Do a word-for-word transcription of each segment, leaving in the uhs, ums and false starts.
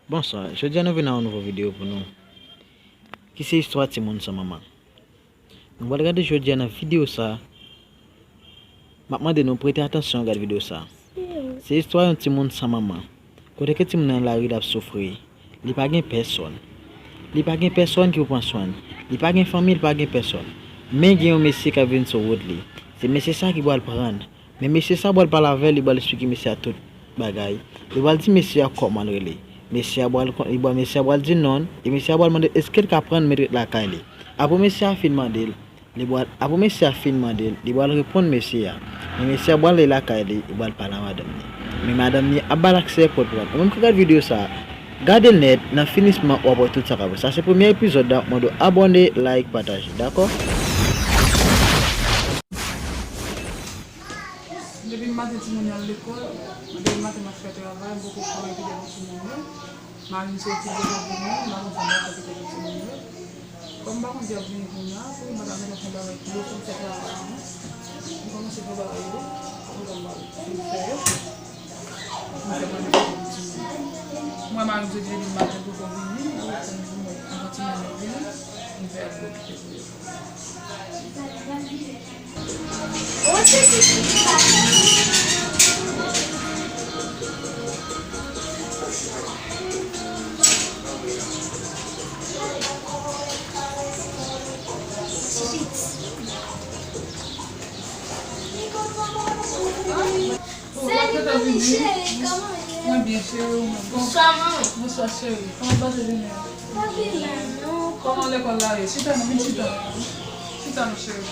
Bonswa, jodi a nou vin ak yon nouvo videyo pou nou, ki se istwa timoun san manman. Nou pral gade jodi a nan videyo sa, m ap mande nou prete atansyon gade videyo sa. Se istwa yon timoun san manman, kote ke timoun nan lari l ap soufri, li pa gen pèsòn. Li pa gen pèsòn ki pou pran swen l. Li pa gen fanmi, li pa gen pèsòn. Men gen yon mesye k ap vin sou wout li. Se mesye sa ki pral pran l. Men mesye sa pral pale avè l, li pral esplike mesye a tout bagay. Li pral di mesye a kòman l rele. Mesye a pral kon-, li pral, mesye a pral di non l, e mesye a pral mande èske l ka pran l met ret lakay li. Apre mesye a fin mande l, li pral, apre mesye a fin mande l, li pral reponn mesye a. Men mesye a pral ale lakay li, li pral pale a madanm li. Men madanm li ap ba l aksè pòt pral. Ou menm ki gade videyo sa, gade l nèt, nan finisman w ap wè tout sa k ap pase. Sa se premye epizòd la, mande w abòne, like, pataje, dakò? Depi maten timoun yo al lekòl, depi maten m ap fè travay, m poko pran epi depi timoun yo. Mari m soti, depi vini, m pa konn sa m ap fè epi depi timoun yo. Kòm m pa konn si y ap vini kounye a, pou m pa ta gentan fè bagay pou yo, fò m fè travay an. M kòmanse fè bagay yo, pou m ta fin fè yo. M fè manje pou timoun yo. M wè mari m soti depi maten poko vini, m ap tann pou mwen, anvan timoun yo vini, m fè ap okipe pou yo. Salut, Mommy chérie, comment il est? Mwen byen, cheri, ou menm? Bonswa, manmi. Bonswa, cheri. Kòman w pase jounen an? Pa byen la, non. Kòman lekòl la ye? Chita non, vin chita. Chita non, cheri.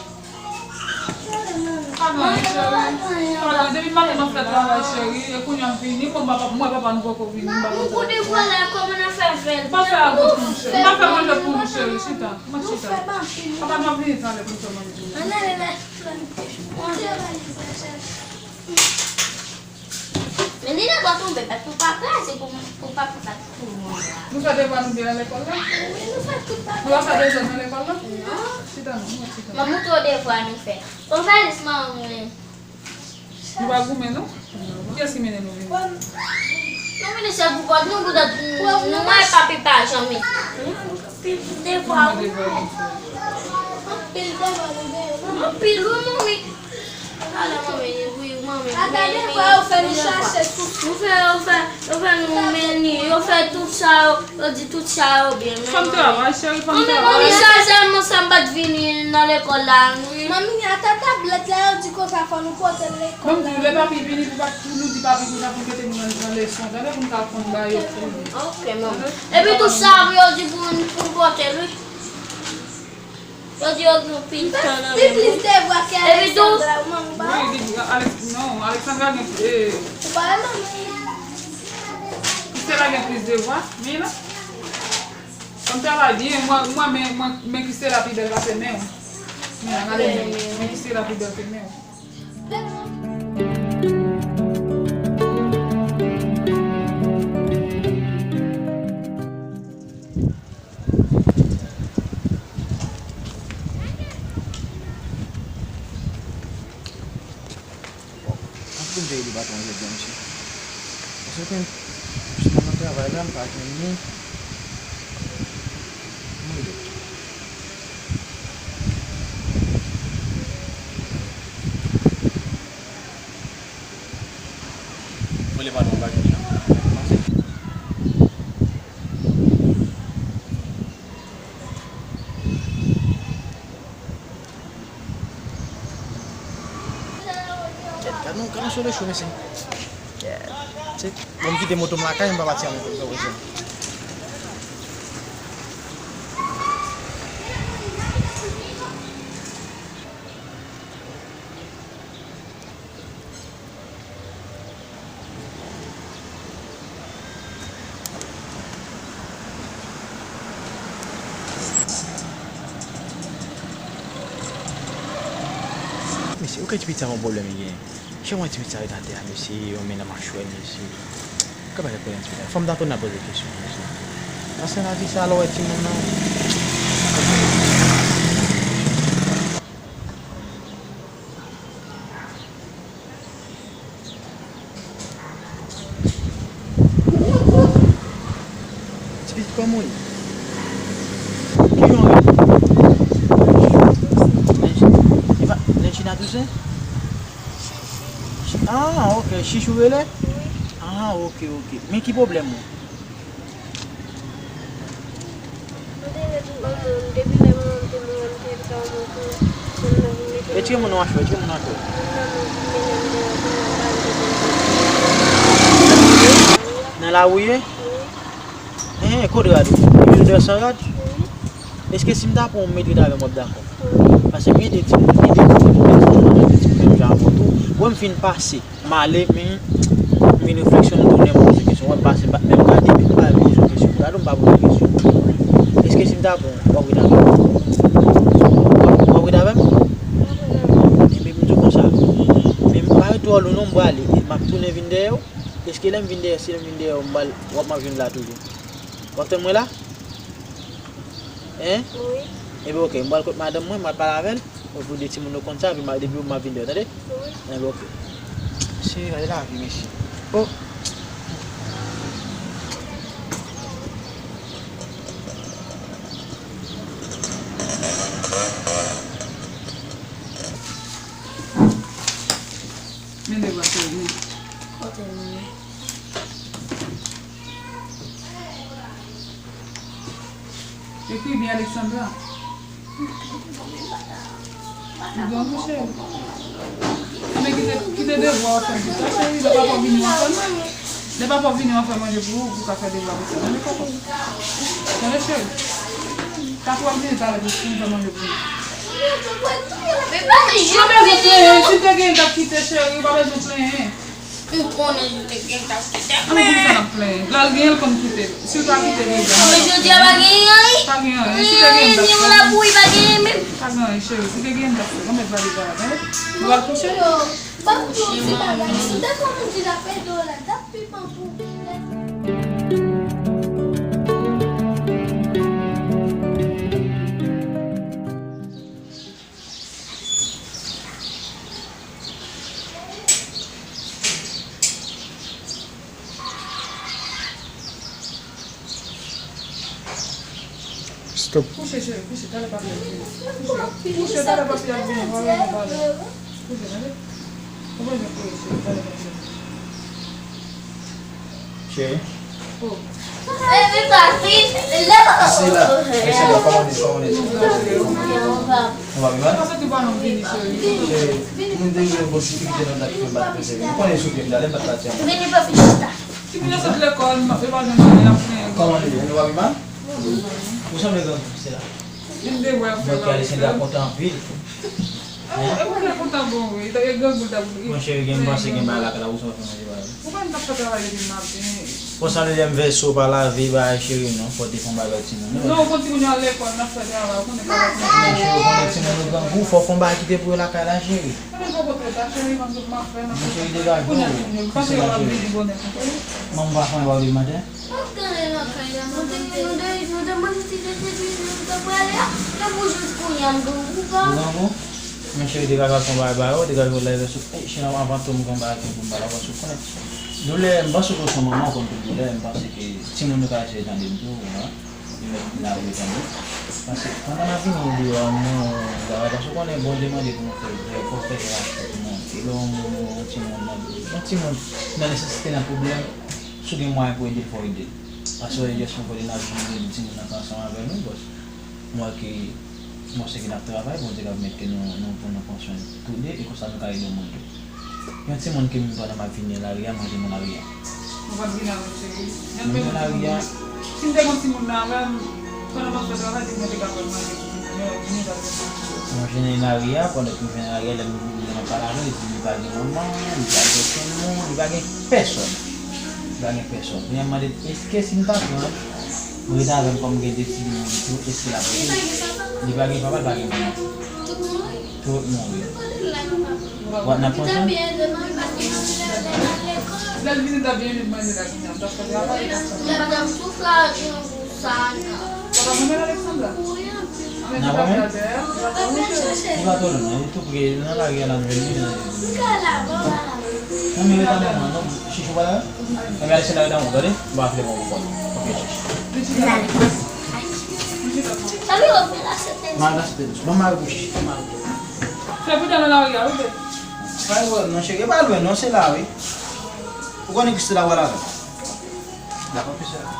Pa gen anyen, cheri. Pa gen anyen. Depi maten m ap fè travay, cheri. E kounye a m vini. Bon, papa, mwen, papa nou poko vini. Mwen, pou devwa la, kòman n a fè fè l? M pa fè a gou pou nou, cheri. M pa fè manje pou nou, cheri. Chita. Mwen chita. Papa nou ap vini talè pou nou fè manje pou nou. Ann ale la. Men li nan dwa tonbe, bat pou pa kraze, pou, pou pa pou bat pou moun la. Nou fè devwa nou byen nan lekòl la? Wi, nou fè tout bagay. Nou pa fè dezòd nan lekòl la? Non. Chita non, nou chita. M ap montre w devwa nou fè. Konvalis manman mwen. Nou pa goumen non? Kiyès ki mennen nou vini? Nou vini se pou kont nou, poutèt nou wè papi pa janm. Anpil devwa. Anpil devwa nou genyen. Anpil wi, manmi. Ala manmi, wi, manmi. Ata devwa yo fè nou chache tout. Yo fè, yo fè, yo fè nou meni, yo fè tout sa, yo, yo di tout sa yo byen. Fè m travay, cheri, fè m travay. Manmi, sa sèlman sa m pa t vini nan lekòl la, wi. Manmi, ata tablèt la, yo di konsa fò nou pote l lekòl la. Ban m di w, lè papi vini, pou pa, pou nou di papi konsa pou l mete nou nan, nan leson, tande, pou n ka aprann ba yo. Ok, manmi. Epi tou sa, yo di pou, pou n pote l, wi. Yo di yo gen anpil tan nan men mwen. Epi tou. Wi, li, Alex, non, Alexandra gen, eh, Christella gen plis devwa, men la. Kòm travay byen, mwen, mwen, men, mwen, men Christella pi bèl pase men w. Men, gade men, men Christella pi bèl ke men w. Bon, anpil de li pa t manje byen, mesye. Paske pen, jis nan travay la, m pa jwenn ni. Mwen de. Mwen le pa nan bagay la. Panse. Kèt, gad nou, gad nou sou le chou, mesye. Kèt. Se, bon, m kite moto m lakay, m pa pati an moto, m pa bezwen. Mesye, ou ka ti piti a yon pwoblèm li genyen. Chak mwen ti piti a ret atè a, mesye, yon men nan machwè, mesye. Ou ka pa gen pwoblèm ti piti a. Fò m ta konn ap poze kesyon, mesye. Paske nan vi sa, lè w wè timoun nan. Kòman w ye? Kijan w rele? Lenchina Toussaint? Ah, ok. Chichi w rele? Ah, ok, ok. Men ki pwoblèm ou? Retire moun nan machwè, retire moun nan machwè. Nan lari w ye? Hen, kote rad ou? Ou vin dèyè san rad? Èske si m ta pran w, m met ret avè m, w ap dakò? Paske m gen de timoun, m gen de timoun, m gen de timoun, m gen de timoun menm jan avè w tou. Wè m fin pase, m ale, men m vin refleksyone, m tounen, m poze kesyon. Wè m pase, m pa t menm gade, men m pa poze w kesyon. Gade w, m pa poze w kesyon. Èske si m ta pran w, w ap ret avè m? W ap, w ap ret avè m? Ebyen, m di w konsa. Men m pa ret twò lwen non, m prale. E m ap tounen vin dèyè w. Èske lè m vin dèyè, si lè m vin dèyè w, m pral, w ap, m ap jwenn la toujou? W ap tann mwen la? Hein? Wi. Ebyen, ok, m pral kot madanm mwen, m pral pale avè l. Pou de timoun yo konn sa, epi m a, depi m ap vin dèyè, tande? Wi. Ebyen, ok. Se, gade lavi, mesye. Oh! Men devwa, cheri, men. Kote nou ye? Ekri byen, Alexandra. Li bon, mon cheri. Men kite, kite devwa w fè m pita, cheri. Lè papa w vini, w ap fè manje. Lè papa w vini, w ap fè manje pou ou, pou w ka fè devwa pou sa. Tande, kòkò. Tande, cheri. Papa w ap vini talè pou, pou m fè manje pou nou. Men pa janm. Ou pa bezwen plenyen, si w te genyen, w t ap kite, cheri, ou pa bezwen plenyen. M konnen nou te gen t ap kite. An, men poukisa n ap plenyen? Lè l genyen, l konn kite. Si l pa kite, li genyen. Men jodi a pa genyen anyen. Pa genyen anyen. Si te genyen, l t ap fè. Ni yon lapouyi pa genyen menm. Pa genyen anyen, cheri. Si te genyen, l t ap fè. Granmèt va li pa la, tande? Nou pral kouche? Yo, pa pou ti bagay. Si w te konn di l ap ede w la, t ap pi bon pou ou. Stop. Kouche, cheri, kouche. Talè papi ap vini. Kouche. Kouche, talè papi ap vini. W a wè nou talè. Kouche, tande. Ou bezwen kouri, cheri. Talè papi ap vini. Cheri. Oh. Baby papi, love. Sila, Sila, kòman w ye, kòman w ye? Ou pa pi mal? Cheri, mwen te rive yon bon difikilte nan dat ki fè m pa t prese. Ou konnen sou pye m, talè m pa t pati anko. Vini papi, chita. Timoun yo sot lekòl, yo pa janm ale, y ap plenyen. Kòman nou ye? Nou pa pi mal? Ou sanble grangou, Sila. Vin de wè fè la. Mwen ki ale, Sila kontan anpil. Hein? E pou lè kontan bon, wi. E grangou l ta pou. Monchè, gen, m panse gen bagay lakay la, ou sot fè manje bagay. Ou konn n t ap fè travay depi maten. Konsa, lè m vèso pa lave bagay cheri, non, fò te fè yon bagay timoun, non. Non, ou konn timoun yo al lekòl, n ap fè travay, ou konnen travay. Men cheri, ou konnen timoun yo grangou, fò fè yon bagay kite pou yo lakay la, cheri. Mwen poko twò ta, cheri, m ap, m ap fè, m ap fè. Men cheri, degaje w. Kounye a timoun yo, m panse yo ap vini bonè konsa. Manman pa fè yon bagay depi maten? M ap gade lakay la, mwen te, mwen te, mwen te mande si se te nou te prale a, lè pou jis kounye a m grangou pa. Ou grangou? Men cheri, degaje w al fè yon bagay ba yo, degaje w leve sou, ey, cheri, avan tou m gen yon bagay pou m ba la, paske w konnen, doulè, m panse ke w se yon manman, w konn tout doulè, m panse ke timoun yo ka eseye tande m tou, wi, yo mèt lave tande. Paske pandan m ap vini deyò a, mwen, bagay, paske w konnen Bondye mande pou nou fè, fò w fè jèn ak tèt nou, e lè yon moun, yon timoun nan, yon timoun nan nesesite, nan pwoblèm, si w gen mwayen pou ede l, fò w ede l. Paske w wè, jès mwen kote n ap vini, timoun nan ka ansanm avè nou, bòs. M wè ke, m panse ke n ap travay, Bondye k ap mete nou, nou pou nou pran swen tou de, e konsa nou ka ede yon moun tou. Yon timoun ke menm pandan m ap vini nan lari a, mwen te nan lari a. Ou pa t vin avè l, cheri. Mwen te nan lari a. Si m te gen yon timoun nan avè m, pandan m ap fè travay, se mwen te ka fè manje pou timoun yo, vini pa fè manje. Mwen vin nan lari a, pandan ke m vin nan lari a, lè m, lè m ap pale avè l, li di li pa gen manman, li pa gen pèsonn, li pa gen pèsonn. Li pa gen pèsonn. Kounye a m mande l, èske si m ta pran l, mwen rete avè m kòm gen de timoun tou, èske l ap rete? Li pa gen papa, li pa gen manman. Tout mouri. Tout mouri. W ap nan pran swen? Lè l vini, l t ap byen vin manje la, kounye a, m t ap fè travay, li t ap fè. Lè m t ap soufle ajan pou sa la. Papa mwen, Alexandra? Wi, anpil. N ap renmen? Li pa twò lwen, non. Li tou pre, nan lari a, la, nou jwenn li, men. M ka la, bon, la. Non, men rete avè mwen, non. Chichi pa la? Enben, Alexandra rete avè mwen, tande? M pa vle pran pou kò l. Sa vin ouvri la, se te. Mal la, se te. Ban m al bouch. Ban m al bouch. Fè pou nan lari a, wi, bebe. Pa lwen non, cheri, pa lwen non, se la, wi. Ou konnen ki se la, wala. Dakò, ki se la.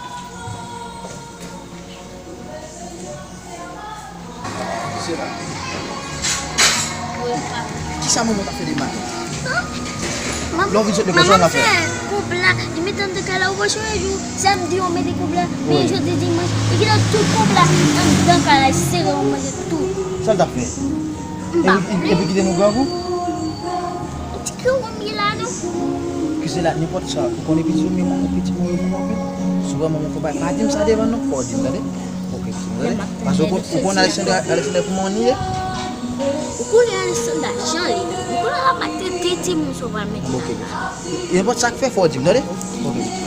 Kisa manman ta fè de maten? Lè w vin sot lekòl, sa w ap fè? Manman fè kob la, li mete anndan kay la, ou pa sonje jou samdi yo mete kob la, men jodi dimanch, li kite tout kob la anndan kay la, li sere, ou manje tout. Sa l t ap fè? Epi, epi kite nou grangou? Ti kran wi la non. Ki se la, nenpòt sa, ou konnen pitit ou, men manman, pitit mwen, manman anpil. Si w wè manman fè bagay, pa di m sa devan non, fò w di m, tande? Ok, pitit mwen, tande? Paske ou kon-, ou konn Alexandra, Alexandra kouman li ye? Ou konnen Alexandra jan li ye. Ou konnen l ap maltrete timoun, si w pa mete sa. Ok, pitit. Nenpòt sa k fè, fò w di m, tande? Ok, pitit.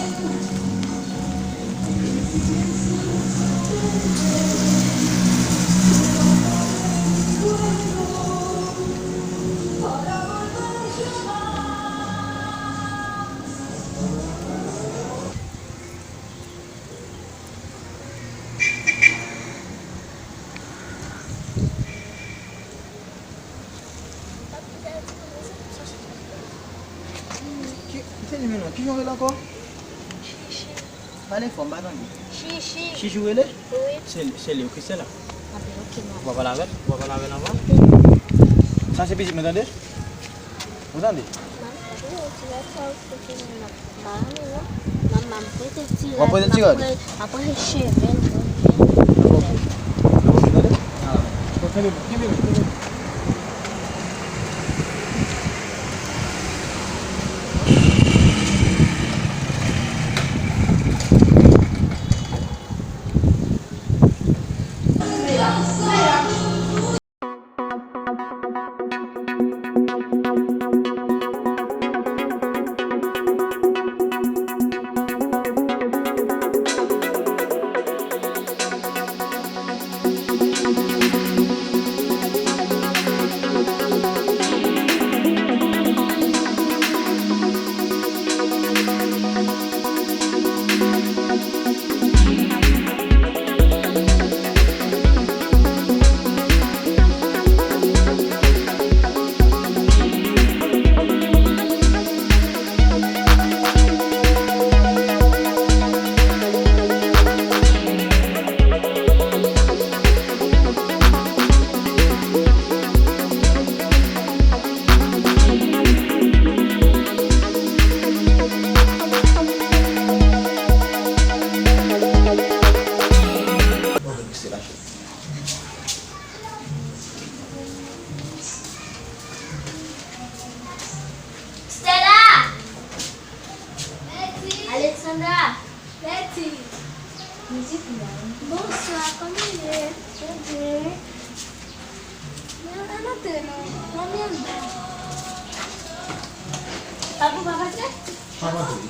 Ki, ki se nimewo w? Kijan w rele ankò? Pale fò, m pa tande. Chichi. Chichi w rele? Wi. Se, se li, ok, se la. Anben, ok, non. Ou pa pale avè l? Ou pa pale avè l anvan? Sa se pitit mwen, tande? Ou tande? Manman, ou ti rad sa, ou fout vin nan. Pa renmen non. Manman, m prete ti rad. W ap prete ti rad? M ap pre-, m ap prete cheve l. Ok. Tande? Ah, kenbe men, kenbe men, kenbe men. Stella! Alexandra! Betty! Bonswa, kòman w ye? Mwen byen. Mwen antre non, mwen anndan. Papa, w pa antre? Pa antre.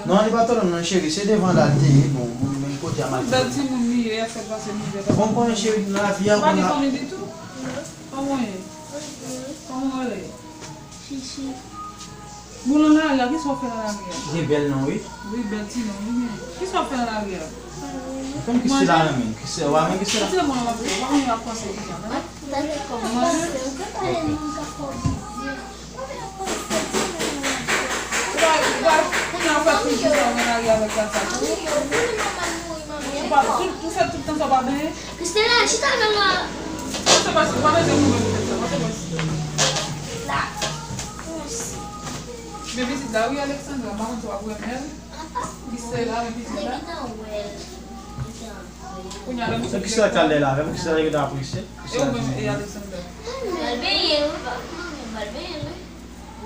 Non, li pa twò lonn, cheri. Se devan la l te ye. Bon, bon, men kote a mal. Bèl timoun li ye, fèt pase mizè. Bon, konnen, cheri, nan lavi a, ou pa gen fanmi ditou? Kòman w ye? Kòman w rele? Chichi. Bon, nan lari a, kisa w fè nan lari a? Gen bèl non, wi. Wi, bèl ti non, wi, men. Kisa w fè nan lari a? Ou konn Christela renmen. Christela, w a renmen Christela? Kite mwen, w ap, w ap panse kisa, tande? Tande kòman. Ou pa renmen moun k ap fè w vizye. Ou pa renmen moun k ap fè ti moun nan lari a. Ou pa, ou pa, kounye a w fè tout vizye w nan lari avèk gad sa tou. Ou pa, tout, ou fè tout tan sa w pa benyen. Christela, chita avè m la. Mwen se pa, se pa bezwen mwen menm fè sa, mwen se pa. La. Men pitit la, wi, Alexandra, m pa konn si w ap renmen l. Christela, men pitit la. Li gentan wè l. Kounye a, lè m sot lekòl. Christela t al lè la, avè m, Christela gentan apresye. E ou menm, e Alexandra? Al benyen, wi, pa, al benyen, wi.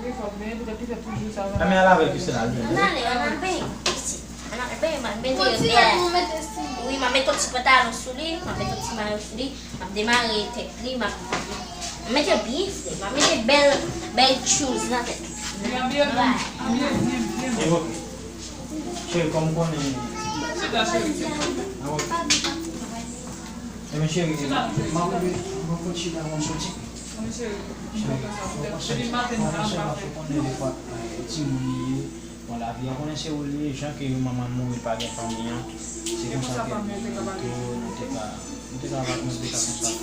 Wi, fòk benyen, poutèt li fè toujou sa. Ann men al avè l, Christela, al benyen. Ann ale, ann al benyen. Ann al benyen, m ap mete yon bèl. Wi, m ap mete yon ti pantalon sou li, m ap mete yon ti mayo sou li, m ap demare tèt li, m ap, m ap mete l byen fre, m ap mete bèl, bèl shoes nan tèt li. Wi, abiye byen, abiye byen, byen. E ok. Cheri, kòm ou konnen. Chita, cheri. A, ok. Ebyen, cheri, m ap, m ap fè ti chita, m ap soti. Cheri, m kontan sa. Depi maten m la, m pa fè. Ou konnen defwa, eh, timoun li ye. Bon, lavi a, konnen se ou li ye, jan ke yon manman mouri pa gen fanmi an. Se konsa ke nou te ka, nou te ka, nou te ka konsa tou.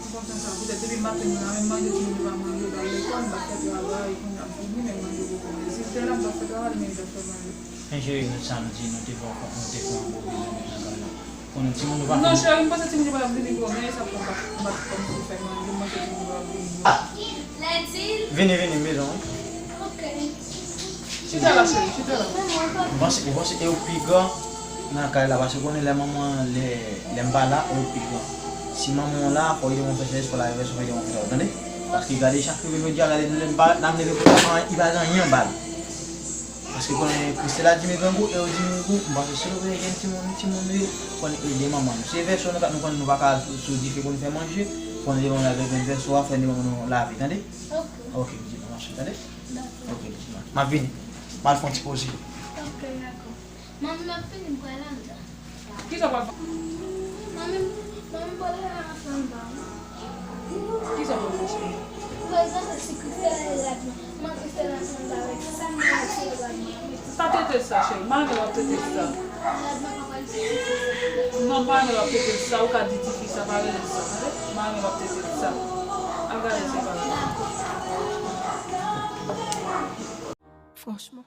M kontan sa. Poutèt depi maten m la, menm manje timoun yo pa manje, yo pa al lekòl, m pa fè travay, kounye a m vini, menm manje poko manje. Si l te la, m t ap fè travay, men li t ap fè manje. Men cheri, nou samdi, nou te fè, nou te fè yon bon vizit nan kay la. Konnen timoun yo pa... Non, cheri, m panse timoun yo pa t ap vini gwo, men sa pran bat, bat kòm pou fè manje, m panse timoun yo pa t ap vini gwo. Vini, vini, m bezwen w. Chita la, cheri, chita la. M panse, ou panse e ou pi gran nan kay la, paske konnen lè manman, lè, lè m pa la, e ou pi gran. Si manman w la, fò w ede mwen fè sèvis, fò l al fè sèvis, fò w ede mwen fè travay, tande? Paske gade, chak rive jodi a, gade, lè m pa, lè m leve pou travay, li pa gen anyen anba l. Paske konnen Christela di m grangou, e ou di m grangou, m panse si nou vle jwenn timoun, timoun yo, fò n ede manman nou. Se vèso nou ka, nou konnen nou pa ka sou, sou dife pou n fè manje, fò n ede manman nou avèk vèso a, fò n ede manman nou lave, tande? Ok. Ok, m di nou, m ap swiv, tande? Dakò. Ok, m di nou. M ap vini. M al fè yon ti poze. Ok, dakò. Manmi, m ap vini, m pral anndan. Kisa w pral fè? Manmi, manmi, m pral al ansanm ba w. Kisa w pral fè, cheri? Prezan si Christela e rad mwen. Kòman Christela ansanm ba w? Sa m nan retire rad mwen. Pa trete l sa, cheri. Mami w ap trete l sa. Rad mwen pa pral soti, se sa. Non, pa rele w ap trete l sa. Ou ka di tifi sa, pa rele l sa, tande? Mami w ap trete l sa. Al gade se pa. Franchman.